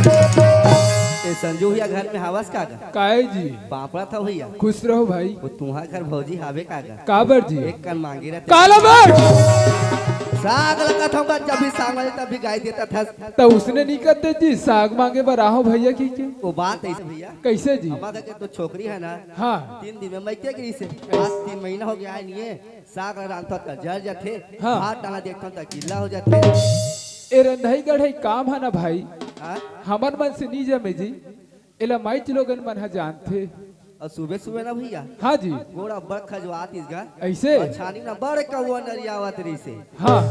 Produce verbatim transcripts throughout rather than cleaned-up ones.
ए संजू भैया घर में हावस का गा? काहे जी? पापड़ा था भैया। खुश रहो भाई। वो तुम्हार घर भौजी हावे का गा? काबर जी? एक कन मांगे रहते। काला बर। साग लगत होगा, जब भी साग वाले तब भी गाय देता था। तो उसने नहीं करते जी, साग मांगे बर आहो भैया की के? वो बात ऐसे भैया। कैसे जी? हमारे घर के तो छोकरी है ना। हाँ। तीन दिन में मैं क्या करी से? आज तीन महीना हो गया है नहीं है। साग रांधत का जर जाथे। हाँ। भात डाला देखथन त गिल्ला हो जाथे। ए रंधई गढ़ई काम है ना भाई। हाँ? हमर मन से नी जमे जी। एला माइच लोगन मन ह जानथे। और सुबह सुबह ना भैया। हाँ जी। गोड़ अब्बड़ खजवात इसगा। ऐसे? और छानी ना बड़ कौआ नरियावत रहिसे। हाँ।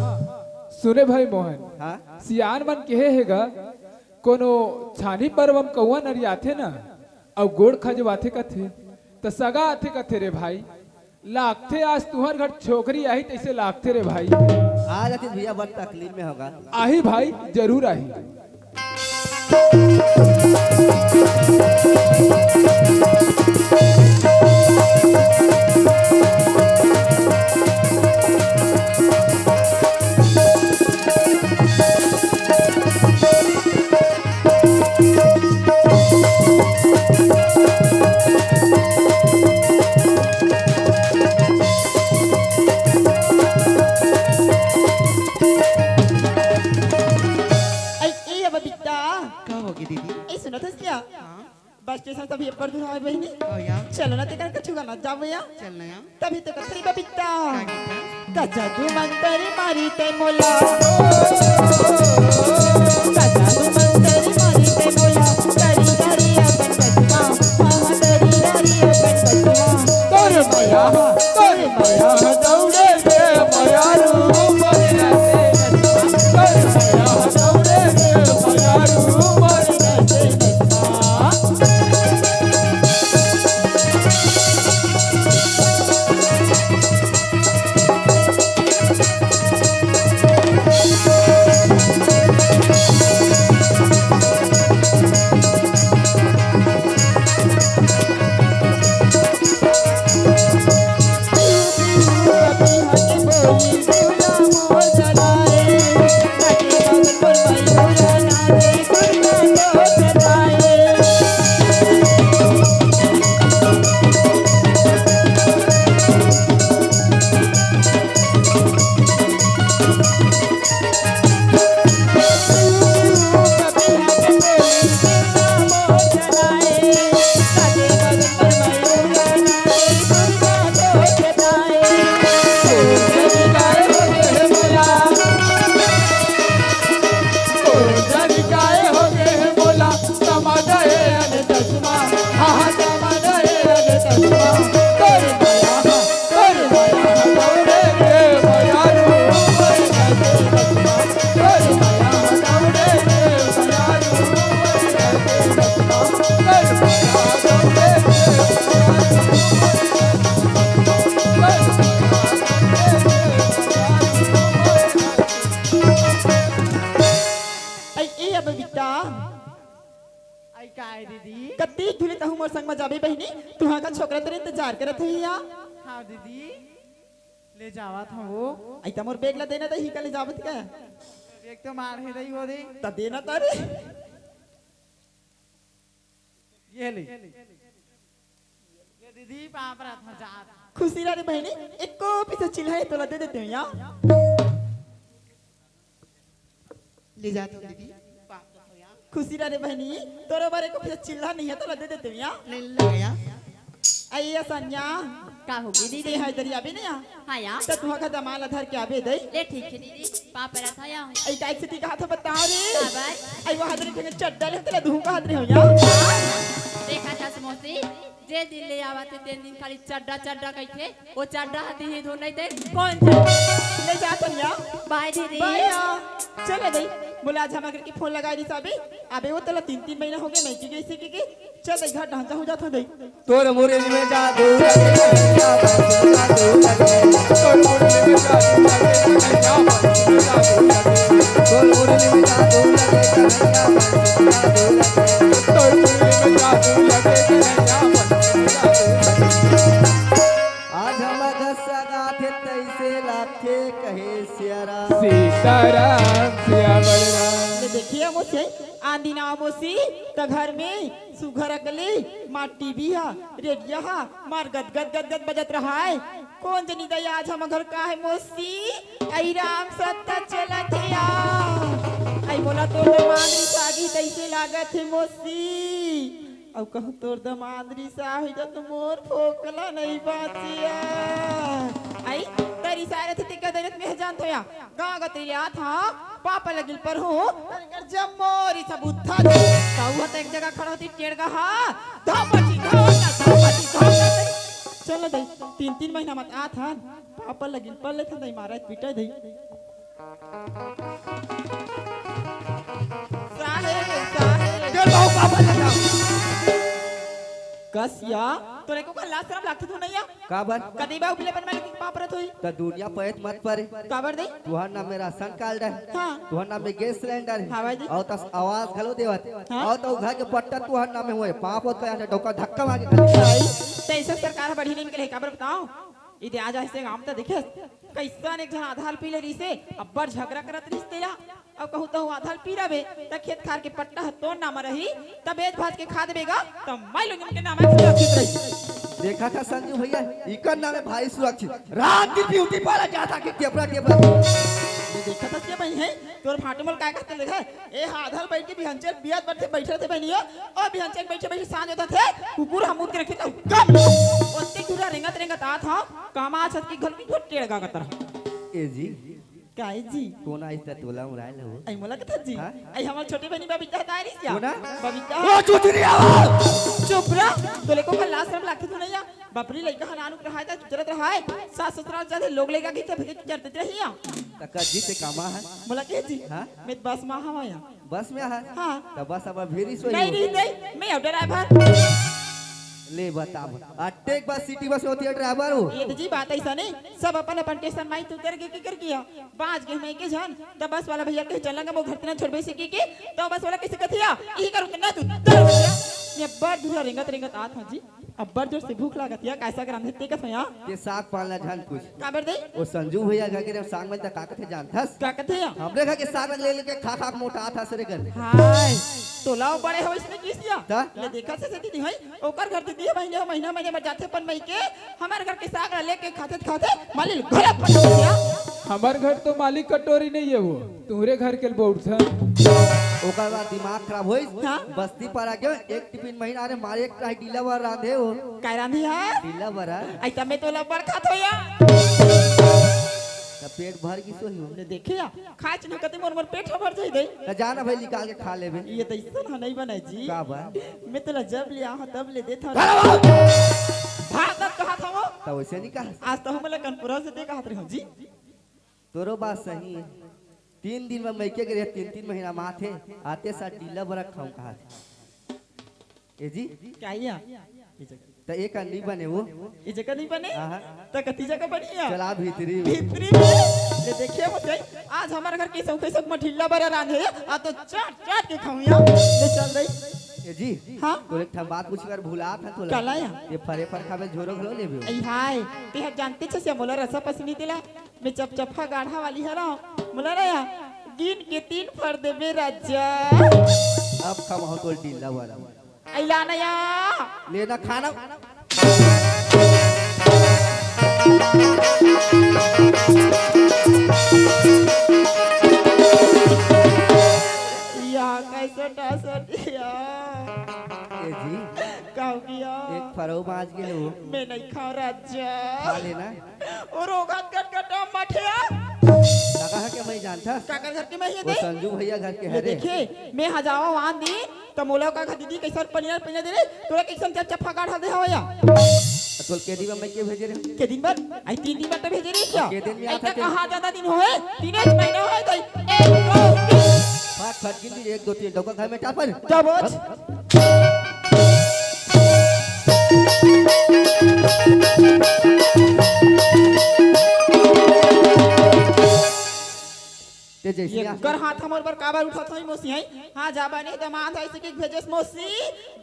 सुने भाई मोहन। हाँ? सियान मन कहे हे गा, कोनो छानी पर्व म कौआ नरियाथे ना, अउ गोड़ खजवाथे कथे, त सगा आथे कथे रे भाई। लागथे आज तुहर घर छोकरी आही तइसे लागथे रे भाई। आ जाती भैया, बड़ तकलीफ में होगा। आही भाई, जरूर आही। अई, ए बबीता। का होगे दीदी? ए, सुनत हस क्या? हाँ। बस स्टेशन तभी ऊपर दूर आए बहिनी। हाँ यार। चलो ना, तेकर कछु गाना जाबो या। चल ना यार। तभी तो कथरी बबीता। का गीत है? का जादू मंतर मारी ते मोला। का जादू मंतर मारी ते मोला। करी करी अपन कचमा। हाँ, हाँ, करी करी अपन कचमा। तोर मया, तोर मया, दौड़े के मयारू मर जाते। तोर मया, दौड़े के मयारू मर जाते। अई, ए अब बिट्टा। अई, काय दीदी? कत्ती झूले तहूँ मोर संग म जाबे बहिनी, तुँहर का छोकरा तोर इंतजार करत हे या। हाँ दीदी, ले जावत हँव वो। अई, त मोर बेग ला देना, त ही का ले जावत का? बेग तो मार हे रही वो दे। त देना त रे। ये ले। ले दीदी, पाँव परत हँव, जात। खुशी रह रे बहिनी, एको पीसा चिल्हा हे तोला दे देते हँव या। ले जात हँव दीदी, पाँव परत हँव या। खुशी रह रे बहिनी, तोरो बर एको पीसा चिल्हा नइ हे तोला दे देते हँव या। ले ले या। अई या संज्ञा। का होगे दीदी? ते हा इधर आबे न या। हाँ या। त तुँहर का दमाल ला धर के आबे दई। ले ठीक हे दीदी, पाँव परत हँव या। अई काय से ती कहा था बता रे। का बात? अई वो हाथ रे ठेंगे चड्डा ले तेला दूँ का हाथ रे हो या। देखा था मौसी, जे दिन ले आवा थे, तेन दिन खाली चड्डा, चड्डा कहिथे। वो चड्डा हती ही धुन नहीं दे, कौन चड्डा? ले जा तनिया। बाय दीदी। बाय या। चल ले गई। बोला आज हमारे करके फोन लगाय रहिस अबे। अबे वो तोला तीन, तीन महीना होगे, मैं की गई से की, की। चल ले घर ढांचा हो जाता दे। तोर मुरली में जादू लगे, कन्हैया बस जादू लगे। तोर मुरली में जादू लगे, कन्हैया बस जादू लगे। तोर मुरली में जादू लगे, कन्हैया बस जादू लगे। तोर मुरली में जादू लगे, कन्हैया बस जादू लगे। आज हम घसा गाथे तैसे लाथे कहे सियाराम। सीताराम सिया बलराम। ये देखिए से आंधी ना मौसी, त घर में सुघर अकली, मार टीवी हा, रेडिया हा, मार गद गद गद गद बजत रहाय। कौन जनी दई आज हम घर का है मौसी? आई राम सत्ता चलत हे आ। आई मोला तोर दमांद रिसागी तइसे लागत हे मौसी। अउ कहूँ तोर दमांद रिसा होई जा तो मोर फोकला नहीं बाचिया। आई तरी सारे थे तेकर दरत में जान थोया। गाँव गतरी आत हा, पापा लगिल पर हूँ, तेकर जम्मो रिसा बुद्धा दे। ताऊ हा त एक जगह खड़ा होती टेड़गा हा, धापची धापची धापची धापची। चल दई, तीन तीन महीना मत आत हा, पापा लगिल पर लेथन दई मारा पीटा दई। साहेब, साहेब। चल बाबू, पापा लगिल। कस या, तोरे को का लाज शरम लागथे तू नहीं या? काबर? कदी बा उपले पर मैं लेके पाप रत होई। त दुनिया पैत मत परे। काबर दे? तुहर नाम में राशन कार्ड है। हाँ। तुहर नाम में गैस सिलेंडर है। हाँ भाई जी। अउ तस आवास घलो देवत। हाँ। अउ तो घर के पट्टा तुहर नाम में होए। पाप होत का यहाँ से डोका धक्का मार के खाली। भाई, तैसे सरकार बढ़ी नहीं निकले, काबर बताओ? इदे आ जाए से गाँव त देखे, कैसन एक झन आधार पी ले रिसे, अब्बड़ झगड़ा करत रिस तेला। अब कहूँ तहूँ आधार पी रबे, त खेत खार के पट्टा ह तोर नाम रही, त बेच भाज के खा देबे गा, त माई लोगन के नाम सुरक्षित रही। देखा था संजू भैया, इकर नाम है भाई सुरक्षित। रात की ड्यूटी पर जाता कि टेपरा टेपरा। ये देखा था क्या भाई है? तोर भांटो मोल काय कहते देखा? ए हा आधार बैठ के बिहंचर बियात बैठे बैठे थे बहनियो, और बिहंचर बैठे बैठे सांझ होता थे, कुकुर हमूत के रखे तो कम। ओते दूरा रेंगत रेंगत आत हा, कामा छत की घर की घर टेड़गा कतर। ए जी। काय जी? कोन आइस त तोला उड़ाए ला हो? आई मोला कथा जी। हाँ? आई हमार छोटे बहनी बबीता हतारी क्या? कोन आ? बबीता। ओ चुचरी आवा! चुप रह। तोले को का लाज शरम लागथे तू नहीं आ? बापरी लइका हनानु रहाय त चुचरत रहाय। सास ससुराल चले लोग लेगा की त भेजे चुचरत रहिया। त कज्जी ते कामा है? मोला के जी? हाँ? मैं बस मा हवा या। बस में है? हाँ। त बस अब भेरी सोई नहीं हो। नहीं नहीं, मैं अब ड्राइवर। ले बता, अट्टे एक बार सिटी बस में होती है ड्राइवर हो। ये तो जी बात ऐसा नहीं, सब अपन अपन टेंशन माई तू उतर के की कर किया। बाज के मैं के जान, त बस वाला भैया के चलंगा वो घर तना छोड़बे से की के, तो बस वाला कैसे कथिया, ई कर उतना तू तर ये बड़ दूर रेंगत रेंगत आत हां जी। अब्बड़ जोर से भूख लागत या, कैसा कर अंधे ते कस या? ये साग पालना जान कुछ। काबर दे? वो संजू भैया घर के जब साग में त का कथे जानथस? का कथे या? हमरे घर के साग ले लेके खा खा के मोटा था सरे कर। हाय, तोला बड़े हो इसने किस या? त? ले देखा से दीदी है, ओकर घर दीदी है, महीने महीना महीने मर जाथे पन मई के, हमर घर के साग ला लेके खाते खाते मालिल घर पटक दिया। हमर घर तो मालिक कटोरी नहीं है वो, तुहरे घर के बउठन। ओकर बाद दिमाग खराब होइस, हाँ? बस्ती पर आ गयो, एक टिफिन महीना रे मारे एक टाई डीला बर रांधे हो। काय रांधी है? डीला बरा। ऐसा मैं तोला बड़ खात हो या। त पेट भर गिस होही हो। ले देखे या, खाए चिन्ह कते मोर, मोर पेट ह भर जाई दे। त जाना भाई निकाल के खा लेबे। ये त इसन ह नहीं बने जी। का बा? मैं तोला जब ले आहा तब ले देत हूँ। भागत कहत हूँ। त वैसे नहीं कहा। आज तो हम लकनपुरा से दे कहत रहे हो जी। तोरो बात सही है। तीन दिन में मैके गए, तीन तीन महीना माथे आते साथ डीला बरा खाऊं कहा। ए जी? क्या या? त एक नहीं बने वो। ई जगह नहीं बने? हाँ, हाँ। त कती जगह बनी या? चला भीतरी में। भीतरी में? ले देखिए वो सही। आज हमारे घर की सब, सब मठिल्ला बरा रांधे, आ तो चाट, चाट के खाऊं या। ले चल रही। ए जी? हाँ? तोरे एक ठन बात पूछ कर भुला था तोला। काला या? ये फरे फर खावे झोरो घलो लेबे। आई हाय, ते ह जानते छे से मोला रसा पसनी तेला। मैं चपचपा गाढ़ा वाली हरा। मोला ना या, गिन के तीन फर देबे राजा। अब खम हो तो डीला वाला। अइला नया। लेना खाना। या कैसे टासटिया? ए जी। काऊ किया? एक फरऊ बाज गेले हो। मैं नहीं खाऊं राजा। खा लेना। और रोगत गटगटा मठिया। लगा है कि मैं जानता? काकर घर के मैं ही वो दे? संजू भैया घर के ये हरे। देखे, मैं हजावा वान दी, त मोला का दीदी कैसन पनीर पनीर दे रे, तोला कैसन चप चप फगाड़ हल दे हवया। तोल के दिन में के भेजे रे? के दिन बर? आई तीन दिन बर त भेजे रे क्या? के दिन में आई आता क्या थे? कहाँ ज्यादा दिन होए? तीन एक महीना होए गई। एक, दो, तीन। फट फट गिन लीजिए, एक, दो, तीन, डोका घर में टापर। क्या बोल? ते जैसे ये आ- कर हाथ हमर बर काबर उठत हई मोसी हई? हाँ, जाबा नहीं दमाद है, सिकी भेजेस मोसी,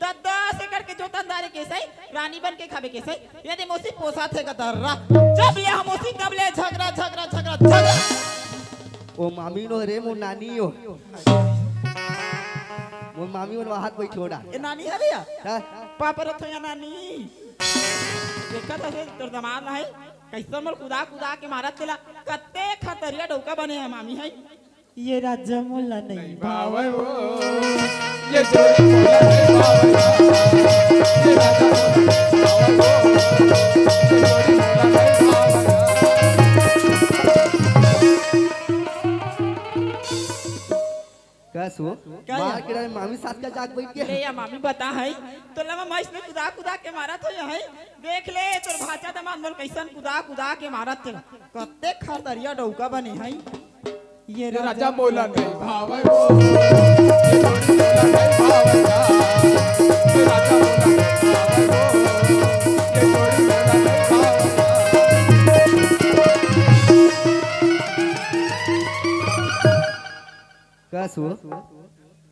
दद्दा से करके जोतन दारे के सही, रानी बन के खाबे के सही। ये दे मोसी पोसा थे गदर्रा। जब ले हम मोसी, तब ले झगड़ा, झगड़ा, झगड़ा, झगड़ा। ओ मामी नो रे, मो नानी हो। वो मामी मन वहां बैठे हो डा। ए नानी है भैया। हाँ। पापा रथो या नानी। देखत हस तोर दमाद ला है, कइसन मोला कुदा कुदा के मारत तेला। कत्ते खतरिया डउका बने है मामी है। ये राजा मोला नहीं भावे वो, ये जोड़ी मोला नहीं भावे। ये राजा मोला नहीं भावे वो, ये जोड़ी मोला नहीं भावे। कस वो? का मार यार? के डरे मामी साथ का जाग बैठ गया। ले या मामी बता है, तो लमा मस्त में कुदा कुदा के मारत हो है। देख ले तोर भाचा दमाद मोला कइसन कुदा कुदा के मारत तेला। कत्ते खतरिया डउका बने है। ये ये राजा राजा मोला नहीं भावे वो, ये जोड़ी मोला नहीं भावे ना। ये राजा मोला नहीं भावे वो, ये जोड़ी मोला नहीं भावे ना। कस वो?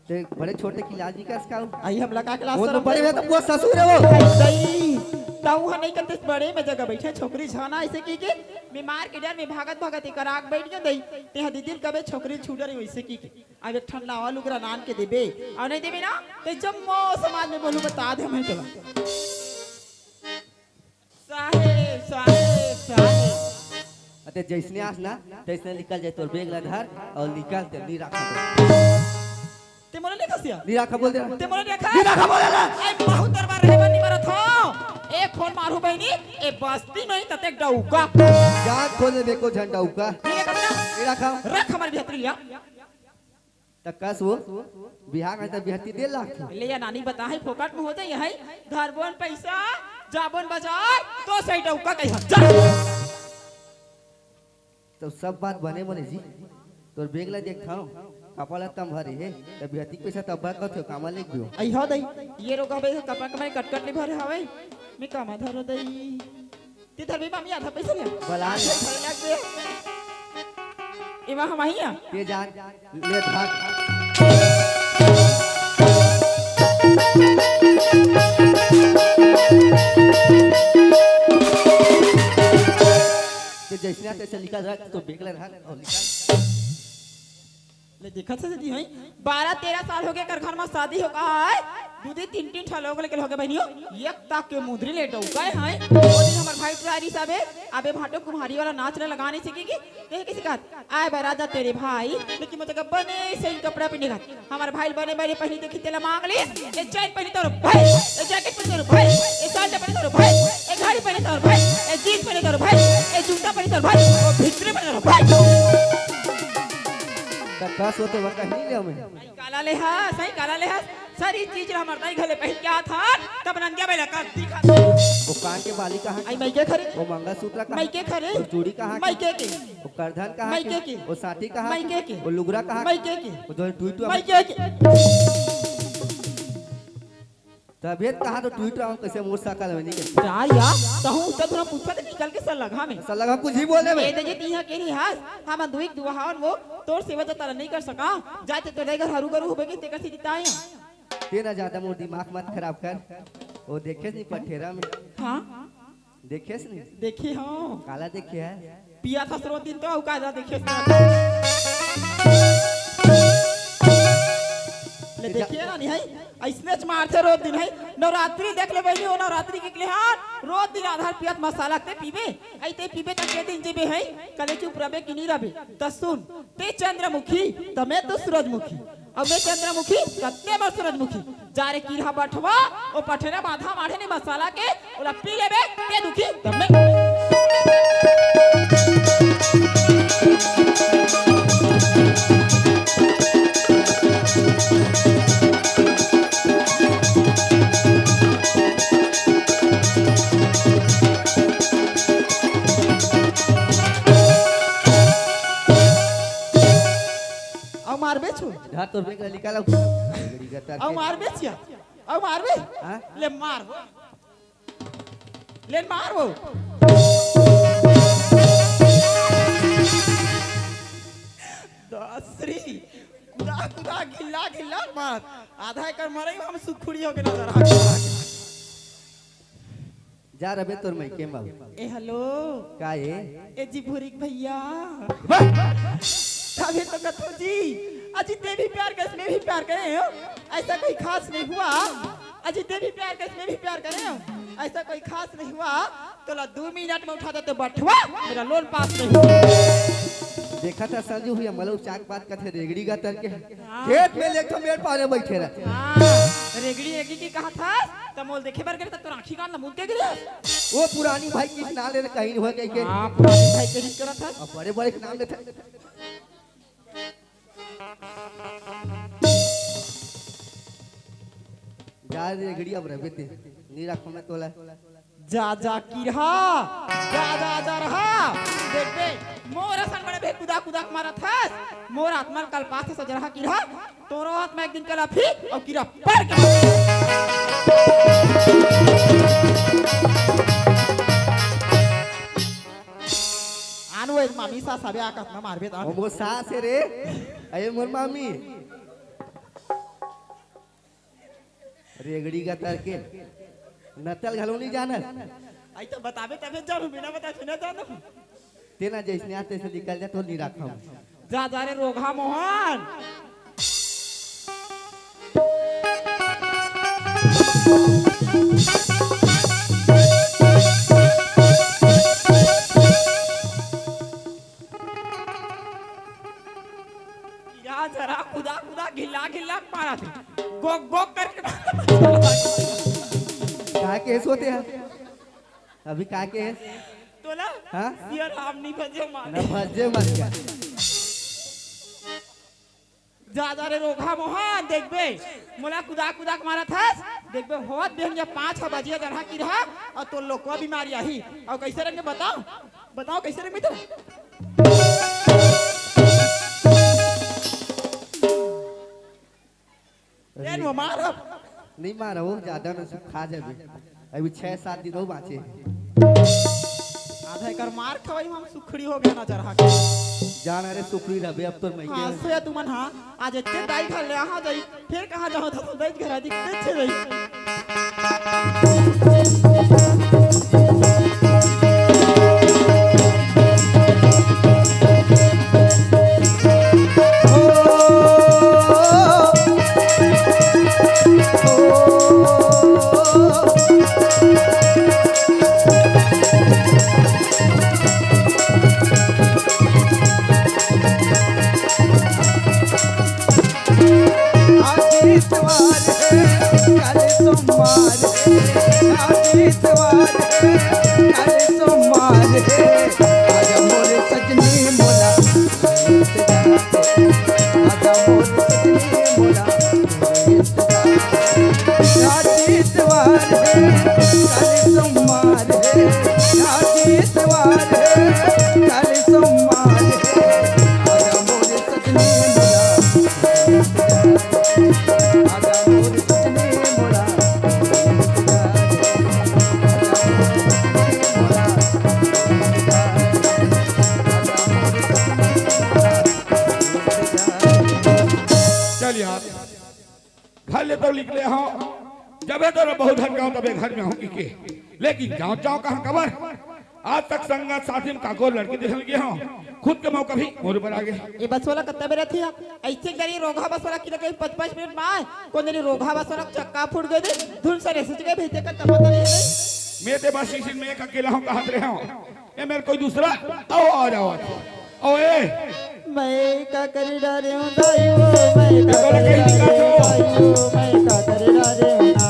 ते बड़े छोटे की लाज निकास का हो? आई हम लगा के वो लास्ट तो बड़े में तो वो ससुर है वो। आई दई, ताऊ ह नहीं करते बड़े में जगह बैठे छोकरी छाना ऐसे की के मैं मार के डर में भागत भागत एकर आग बैठ गयो दई। ते ह दीदी कबे छोकरी छूट रही वैसे की के। अब एक ठन नावा लुगरा नान के देबे, और नहीं देबे ना, ते जम्मो समाज में बोलू बता दे मैं तोला। साहेब, साहेब, साहेब। अते जैसने आस ना, तैसने निकल जाए तोर बेग ला धर और निकल ते नी रखा। ते मोला नहीं खसिया? नी रखा बोल दे। ते मोला नहीं रखा? नी रखा बोल दे। ए, बहुत दरबार रहे बनी मरत हो। एक फोन मारू बहनी, ए बस्ती में तते डौका। जान खोले देखो झंडा उका। नहीं रखा ना? नी रखा। रख हमारे भीतरी लिया। त कस वो बिहार में त बिहती दे लाख। ले या नानी बता है, फोकट में हो जाए है। धरबोन पैसा, जाबोन बाजार, तो सही डौका कही जा। तो सब बात बने बने जी। तोर बेग ला देख खाओ, कपड़ा तम भरे है, त बिहती पैसा तब बात करते हो, कामा ले गयो। आई हो दई, ये रोग हवे, कपड़ा कमाई कटकट नहीं भरे हवे, मैं कामा धरो दई। ते धरबे मामी आधा पैसा ले। बला ले। एमा हम आही आ। ते जान, ले भाग। ते जैसने आते से निकल रहा, तो बेग ले रहा और निकल। ले देखत से दीदी हई, बारह तेरह साल हो गए कर घर में शादी हो गए है, दू दू तीन तीन ठा लोग लेके हो गए बहनियों, एक ताक के मुंदरी ले डौकाए हैं। वो दिन हमार भाई टुरारी साबे, अबे भाटो कुम्हारी वाला नाच ले लगा नहीं सीखी की, कहे किसी का, आए बे राजा तेरे भाई, लेकिन मुझे बने से कपड़ा पहने का, हमार भाई बने बने पहनी देखी तेला मांग ले, ए चैन पहनी तोर भाई, ए जैकेट पहनी तोर भाई, ए शर्ट पहनी तोर भाई, ए घड़ी पहनी तोर भाई, ए जींस पहनी तोर भाई, ए जूता पहनी तोर भाई, ओ भितरी पहनी तोर भाई। त कस होते वो कहीं ले हमें। काला ले हस, सही काला ले हस। सारी चीज ला हमर दाई घले पहिन के आथन, तब नंदिया बेला का दिखा। वो कान के बाली कहाँ के? आई मइके खरे। वो मंगलसूत्र कहाँ के? मइके खरे। वो चूड़ी कहाँ के? मइके के। वो करधन कहाँ के? मइके के। वो साटी कहाँ के? मइके के। वो लुगरा कहाँ के? मइके के। वो जो टुई टुआ मइके के। तबियत कहाँ तो टुई टुआ कैसे मोर सकल में नहीं के? जा यार, तहूँ उतर थोड़ा पूछा तो निकल के सर लगा में। सर लगा कुछ ही बोले में। ए दे जे तिहा के नहीं हस, हम दुई दुआहान वो तोर सेवा जतारा नहीं कर सका। जाते तो रेगर हरू गरू होबे के तेकर से जिताया। तेरा ज्यादा मोर दिमाग मत खराब कर। वो देखेस नहीं पठेरा में। हाँ। देखेस नहीं? देखे हो। काला देखे है? पिया था स्रोत दिन तो अउ का जा देखे। ले देखिए ना नहीं है, ऐसने च मारथे रोज दिन है। नवरात्रि देख ले बहनी, वो नवरात्रि के लिए हाँ, रोज दिन आधार पियत मसाला ते पीबे, ऐ ते पीबे त के दिन जीबे है, कले चुप रबे कि नहीं रबे। त सुन, ते चंद्रमुखी, त मैं तो सूरजमुखी। अब मैं चंद्रमुखी, कत्ते बार सूरजमुखी। जा रे कीड़ा बठवा, ओ पठेरा बाधा माढ़े ने मसाला के, ओला पी लेबे, के दुखी, तब मैं। अउ मारबे छु। धर तोर बेग ला निकाल। अउ मारबे छिया। अउ मारबे। हाँ? ले मार वो। ले मार वो। दसरी। कुदा, कुदा, गिल्ला, गिल्ला मार। आधा एकर मरई हम सुखुड़ी होके नजर आ। जा रबे तोर मइके में बाबू। ए, हेलो। का ए? ए जी भूरिक भैया। बस। तभे तो कथो जी, अजी ते भी प्यार करिस, मैं भी प्यार करे हंव, ऐसा कोई खास नहीं हुआ। अजी ते भी प्यार करिस, मैं भी प्यार करे हंव, ऐसा कोई खास नहीं हुआ। तोला दू मिनट में उठा देते बठवा, मेरा लोन पास नहीं हुआ। देखा था संजू भैया, मलऊ चाक बात कथे रेगड़ी गा तरके। हाँ। खेत में लेखा मेड़ पारे बैठे रहे। हाँ, रेगड़ी रेगड़ी की कहा था, त मोल देखे बर करे त तोर आँखी कान ल मूंद के गिरे। वो पुरानी भाई किस नाम ले कहीं हुआ कहीं के। हाँ, पुरानी भाई के ही करत है। अब बड़े बड़े के नाम लेते। जा रे रेगड़ी, अब रबे ते। नहीं रखो मैं तोला। जा जा किरहा, जा जा जरहा। देख बे, मोर असन बड़े बे कुदा कुदा के मारत हस। मोर आत्मा ल कलपाथे सजरहा किरहा। तोरो आत्मा एक दिन कलपही अउ किरहा पड़ के मर। आन वो एक मामी सास हवे, आकत में मारबे त। ओ मोर सास हे रे। अये मोर मामी। रेगड़ी गा तरके नतल घलो नहीं जानस। आई तो बताबे तबे जानू, बिना बताए थोड़ी ना जानू। तेना जैसने आते से निकल जा, तो नहीं रखम। जा जा रे रोगहा मोहन। या जरा कुदा कुदा घिल्ला घिल्ला मारत हे। गोक गोक करके। काय केस होते हैं? अभी काय केस? तोला? हाँ? सिया राम नहीं भजे मार। न भजे मत क्या? जा जा रे रोगहा मोहन, देखबे मोला कुदा कुदा के मारत हस। देखबे होत बेहन या पाँच ह बजिया जरहा किरहा। अउ तोर लोकवा बीमारी आही। अउ कैसे रंगे बताओ, बताओ कैसे रंगे तेरा। ए, नो मार अब। नहीं मारा, वो ज्यादा ना सुखा जाबे। अभी छह सात दिन हो बाँचे। आधा एकर मार खवाई में हम सुखड़ी हो गया ना चरहा के। जान अरे सुखड़ी रबे अब तो मैं हाँ, के। सोया तुमन हाँ, आज इतने दाई घर ले आहा जाई, फिर कहाँ जाओ तो दाई घर आदि कितने अच्छे रही। आज इतवार है, कल सोमवार है, आज इतवार है, कल सोमवार है। आजा मोरे सजनी मोला, आजा मोरे सजनी मोला, आज इतवार है, कल सोमवार है, आज इतवार है, कल सोमवार है। आजा मोरे सजनी मोला, चल यार, घर ले तो निकले हंव, जबे तो बहुत हन गाँव तबे घर में हंव कि के, लेकिन जाँव जाँव कहाँ कबर? आज तक संगत साथी में काको लड़की देखल गे हंव, खुद के मौका भी मोर ऊपर आ गे। ए बस वाला कत्ता बेरा थिया? ऐसे करी रोगहा बस वाला की लगे पाँच पाँच मिनट में आए, कोन दिन रोगहा बस वाला चक्का फूट गए दे, धुन सरे सिच गए भेजे कर तब पता नहीं है। मैं ते बस स्टेशन में एक अकेला हंव, कहत रहे हंव, ए मेरे कोई दूसरा, आओ आ जाओ, आओ ए। मैं का कर डारे हूँ दाई वो, मैं का कर डारे हूँ दाई वो, मैं का कर डारे हूँ ना,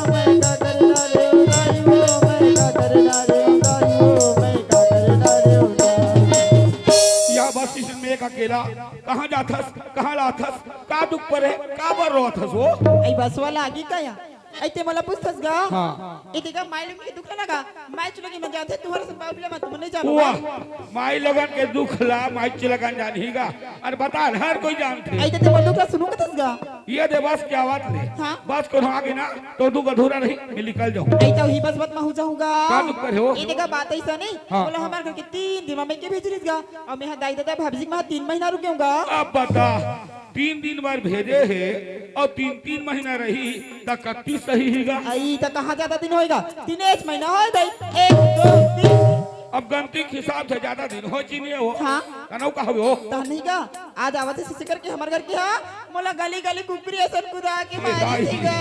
मैं का कर डारे हूँ दाई वो, मैं का कर डारे हूँ दाई वो, मैं का कर डारे हूँ ना। या बस स्टेशन में एक अकेला, कहाँ जाथस, कहाँ लाथस, का दुख पर है, का बर रोथस वो? आई बस वाला आगी का या? अइते मोला पूछथस गा? हाँ। ए देखा, माई लोगन के दुख ल ना गा, माई चुलगी मन जानथे, तुहर सन बाबू ले मन तुमन नहीं जानो वाह, गा। माई लोगन के दुख ला माई चुलगन जानही गा। अरे बता, हर कोई जानथे। अइते ते मोर दुख ला सुनहू कथस गा? ये दे बस क्या बात ले। हाँ। बस कोनो आगे ना, तो दुख अधूरा रही, मैं निकल जाऊँ। अइते ही बस मत महू जाहूँ गा। का दुख पर हो? ए देखा, बात ऐसा नहीं। हाँ। बोला हमार घर के तीन दिन में के भेज रहिस गा, अउ मैं हा दाई ददा भाभी जी के मैं हा तीन महीना रुके हूँ गा। अब बता। तीन दिन बर भेजे हे अउ तीन तीन महीना रही, त कत्ती सही ही गा? अई, त कहाँ ज्यादा दिन होएगा? तीनेच महीना होए भाई। एक, दो, तीन। अब गनती के हिसाब से ज्यादा दिन होए चिन्हे हो। हाँ। अनऊ का हवे हो? तहनी का आज आवत हे सिसी करके हमर घर के, हाँ, मोला गली गली कुकरी असन कुदा के ए मारे दाई। थी गा।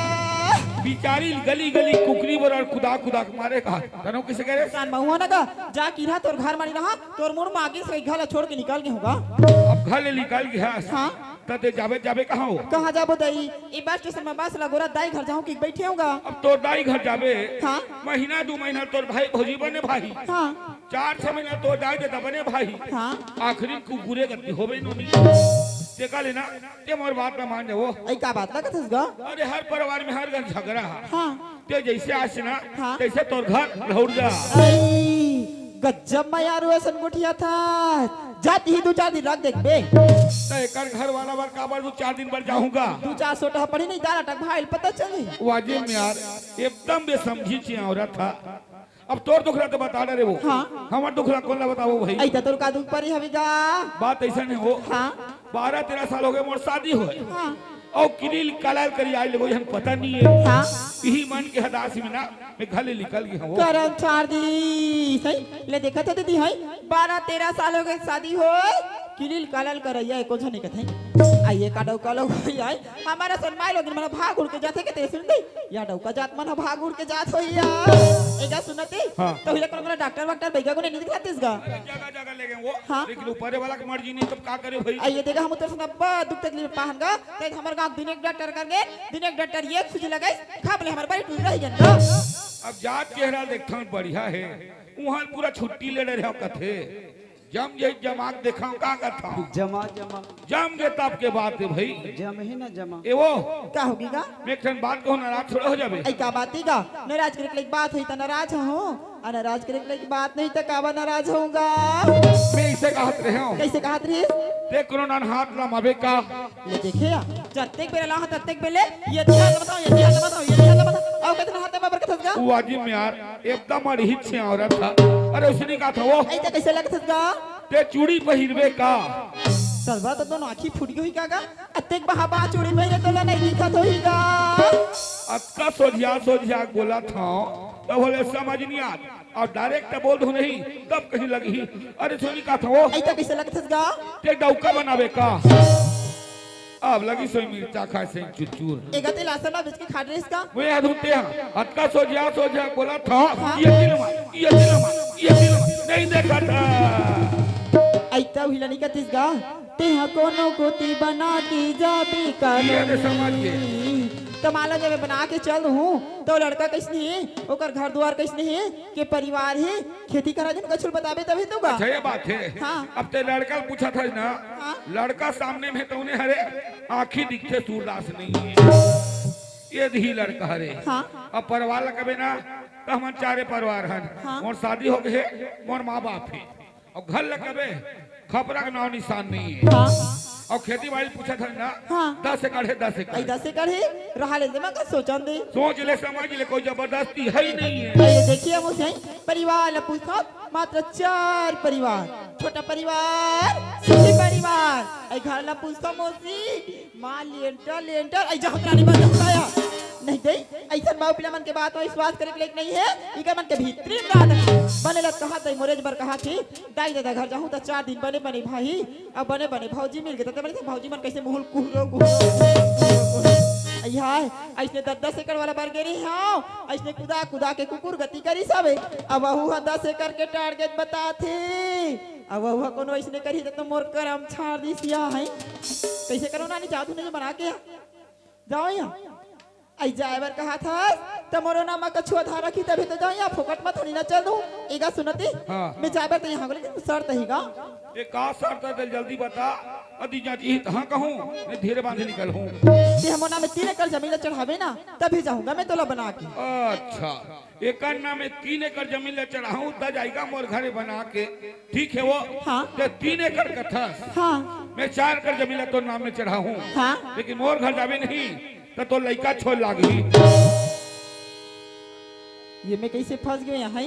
बिचारी गली गली कुकरी बरोबर कुदा कुदा के मारे का। तनऊ कइसे करे? कान महुआ ना गा, जा किरा तोर घर मानी रहा, तोर मुड़ मागिस कही घर ला छोड़ के निकल गे होगा। अब घर ले निकल गे हस। हाँ। त ते जाबे, जाबे कहाँ हो? कहाँ जाबो दाई? ए बस स्टेशन में बस लगोरा दाई घर जाहूँ कि बइठे होगा। अब तोर दाई घर जाबे। हाँ। महीना दू महीना तोर भाई भौजी बने भाई। हाँ। चार छह महीना तोर दाई ददा बने भाई। हाँ। आखिरी कुकुरे गति होबे नोनी। तेका लेना, ते मोर बात ना मान जावो। अई का बात लगत हस गा? अरे हर परिवार में हर घर झगड़ा है। हाँ। ते जइसे आस ना, हाँ। तइसे तोर घर लहुट जा। अई, गजब मयारू असन गोठियाथस। जात ही दू चार दिन रख देखबे। त एकर घर वाला बर काबर दू चार दिन बर जाहूँगा? दू चार सोटा पड़ी नहीं, दाल अटक भाई पता चली। वाजिब में यार, एकदम बेसमझी ची औरत है। अब तोर दुखला तो बता डरे वो। हाँ। हमर दुखला कोन ला बतावो भाई? अई त तोर का दुख परी हवे गा? बात अइसन हे वो। हाँ। बारह तेरह साल होगे मोर शादी होय। हाँ। अउ किलिल कलाल करी आय ले कोई हम पता नहीं है। हाँ। इही मन के हदासी में ना मैं घर ले निकल गे हवँ। करम छाड़ दिस। ले देखत हो दीदी, हई बारह तेरह साल होगे शादी होय, किलिल कलाल करइया एको झन नइ कथे। अई ए का डौका लोग होई आय, हमर असन माई लोगिन मन भाग उड़ के जाथे के ते सुन दे। या डौका जात मन ह भाग उड़ के जात होई या। ए गा सुनती? हाँ। त ओहिला कोनो डॉक्टर वाक्टर बइगा गुने नइ दिखलातिस गा? जगह जगह ले गे वो। हाँ। लेकिन ऊपर वाला के मर्जी नहीं, तब का करे भाई? अई ए दे गा, हम तोर से अब्बड़ दुख तकलीफ पाहन गा। ते हमर गाँव दिन एक डॉक्टर कर गे, दिन एक डॉक्टर एक सूजी लगाइस, खा ले हमर बड़ी टूट रही गन गा। अब जात चेहरा देखथन बढ़िया हे, उहाँ पूरा छुट्टी ले डरे हो कथे। जम जई जमा के देखाव का कथा। जमा, जमा। जम गे तब के बात हे भाई। जम ही ना जमा। ए वो। का होगी गा? मैं एक ठन बात कहूँ, नाराज थोड़ा हो जाबे। अई का बात हे गा? नाराज करे के लायक बात होई त नाराज हूँ, अउ नाराज करे के लायक बात नहीं त काबर नाराज हूँ गा? मैं इसे कहत रहे हूँ। कइसे कहत रहिस? ते कोनो नन हाथ लमाबे का? ले देखे या, जत्तेक बेर लाहूँ तत्तेक बेर ले, ये ती हाथ बताओ, ये ती हाथ बताओ, ये ती हाथ बताओ। अउ कतना हाथ में बरकत हस गा? वो आजी में यार, एकदम अड़हित से औरत था। अरे उसने कहा था वो। अई त कइसे लगत हस गा? ते चूड़ी पहिरबे का? सरवा तो दोनों आँखी फूट गई का गा? अत्तेक बहा बहा चूड़ी पहिरे तोला नहीं दिखत होही गा? अतका सोझिया सोझिया बोला था, तब बोले समझ नहीं आत। अउ डायरेक्ट बोल दो नहीं, तब कहीं लगी। अरे सोनी कहा था वो। अई त कइसे लगत हस गा? ते डौका बनाबे का? अब लगी सोई मिर्चा खाए से चुचुर। ए गा ते लासन मा बेच के खा डरेस का? वो याद होते हैं। अतका सोझिया सोझिया बोला था। हाँ। ये दिल मा, ये दिल मा, ये दिल मा। नहीं देखा था। अई त उहिला नइ कतिस गा। ते हा कोनो कोती बना के जाबे का ये तो समझ गए। त मान लो जब मैं बना के चल दूँ, त लड़का कइसने हे, ओकर घर दुआर कइसने हे, के परिवार हे, खेती करा दिन कछु बताबे तभी तो गा। अच्छा, ये बात हे। हाँ। अब ते लड़का ल पूछत हस ना, हाँ। लड़का सामने में तो उन्हें हरे, आँखी दिखथे सूरदास नहीं हे। ये दही लड़का हरे। हाँ। अब परिवार ल कबे ना, त हमन चारे परिवार हन। हाँ। मोर शादी हो गए हे, मोर माँ बाप हे। अउ घर ल कबे, खपरा के नाव निसान नहीं हे। हाँ। अउ खेती बाड़ी पूछत हन ना, हाँ। दस एकड़ हे, दस एकड़। अई दस एकड़ हे, रहा ले दे, मगर सोचन दे। सोच ले, समझ ले, कोई जबरदस्ती हे ही नहीं हे। अई देखिए, मुझे परिवार ल पूछत, मात्र चार परिवार, छोटा परिवार, सुखी परिवार। अई घर ल पूछत मौसी, माँ लेंटर, लेंटर, अई जहत रानी बन जाता है। नहीं दे, अइसन बाऊ पिला मन के बात में विश्वास करे के लायक नहीं हे, इकर मन के भीतरी बात हे। बने लत कहा दई मोरेज बर कहा थी, दाई ददा घर जाहूँ त चार दिन बने बने भाई, अब बने बने भौजी मिल गे, त बने भौजी मन कइसे मुहुल कुहरो, कुहरो, कुहरो, कुहरो। अई हाय, अइसने दस दस एकड़ वाला बर गे रही हँव, अइसने कुदा कुदा के कुकुर गति करी सबे। अब वहू ह दस एकड़ के टारगेट बताथे, अब वहू ह कोनो अइसने करही त, त मोर करम छाड़ दिस या है। कइसे करो नानी, जादू नहीं बना के जाओ यहाँ। अई जाए बर कहा था, त मोरो नाम म कछु आधार रखी तभी त जाओ यहाँ, फोकट म थोड़ी ना चल दूँ। ए गा सुनती, हाँ। मैं जाए बर त यहाँ को, लेकिन शर्त ही गा। ए का शर्त हे, जल्दी बता। अदी जा जी, हाँ कहूँ, मैं धीरे बांधे निकल हूँ। ते हमर नाम में तीन एकड़ जमीन ल चढ़ाबे ना, तभी जाहूँ गा मैं तोला बना के। अच्छा, एकर नाम में तीन एकड़ जमीन ल चढ़ाहूँ, त जाही गा मोर घरे बना के। ठीक हे वो। हाँ। ते तीन एकड़ कथस। हाँ। मैं चार एकड़ जमीन ल तोर नाम में चढ़ाहूँ। हाँ। लेकिन मोर घर जाबे नहीं, त तोर लइका छोर लागही। ये मैं कइसे फँस गेंव यहाँ?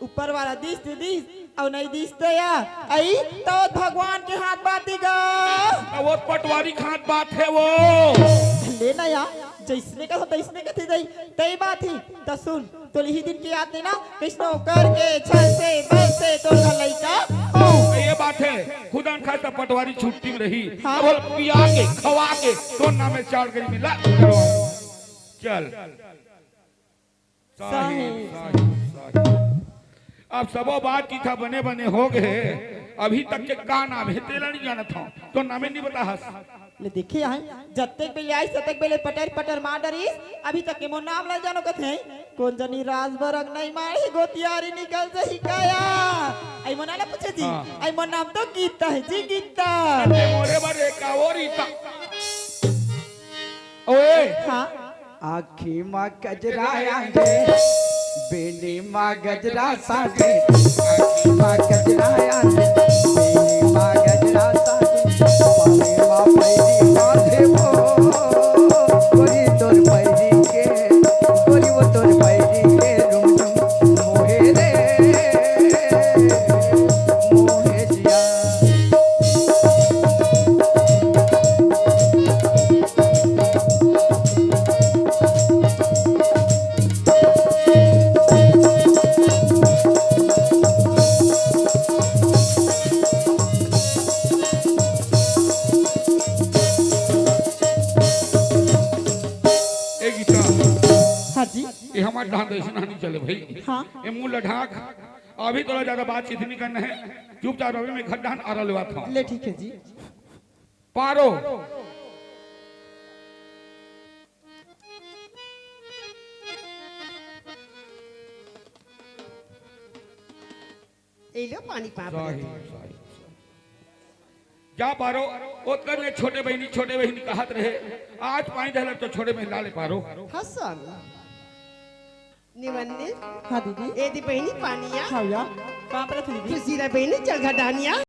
ऊपर वाला दिस त दिस, अउ नहीं दिस त या, अई त भगवान के हाथ बात हे गा। त वो पटवारी के हाथ बात हे वो। ले ना या, जइसने कहो तइसने कथे दई, तई बात हे। त सुन, तोला इही दिन के याद नहीं ना, कइसनो करके छल से बल से तोर घर लइका हो। ये बात हे, खुदन खाए त पटवारी छुट्टी में रही। हाँ। अब पिया के, खवा के, तोर नाम में चार गरी मिला, चलो। चल। साहिब, साहिब। साहिब, साहिब। अब सबो बात की था बने बने हो गए, अभी तक के का नाम हे, तेला नहीं जानत हूँ, तो नामे नहीं बता हस। ले देखे आए, जतेक बेले आइस, ततेक बेले पटर पटर मार डरिस, अभी तक के मोर नाम ला जानो कथे। कोन जनी राजबरग नहीं मारी, गोतियारी निकल जही काया। आई मोना ला पूछे जी, हाँ। आई मोर नाम तो गीता हे जी, गीता। अरे मोरे बर एक और रीता। ओए। हाँ। आँखी मा गजरा आंगे, बेनी मा गजरा साजे। आँखी मा गजरा आंगे, बेनी मा गजरा साजे। पावे मा पैरी बांधे वो, गोरी तोर पैरी के, गोरी वो तोर पैरी के रुम रुम मोहे रे, मोहे जिया। ए गीता, हाँ जी। ये हमार ढांग ऐसे नहीं चले भाई। हाँ। ये मुंह ला ढांक, अभी तोला ज्यादा बातचीत नहीं करना है, चुपचाप अभी मैं घर ढांड आरा लेवात हूँ। ले ठीक है जी। पारो। ए लो पानी पाप सही, रहे। सही, सही। जा पारो, ओतकर ले छोटे बहिनी, छोटे बहिनी कहत रहे, आज पानी दहला तो छोटे बहिनी ला ले पारो। हाँ स्वामी। निवन्नी। हाँ दीदी। ए दी बहिनी पानिया। हाँ या, कहाँ पर थी दीदी? खुशी रह बहिनी, चल घर डानिया।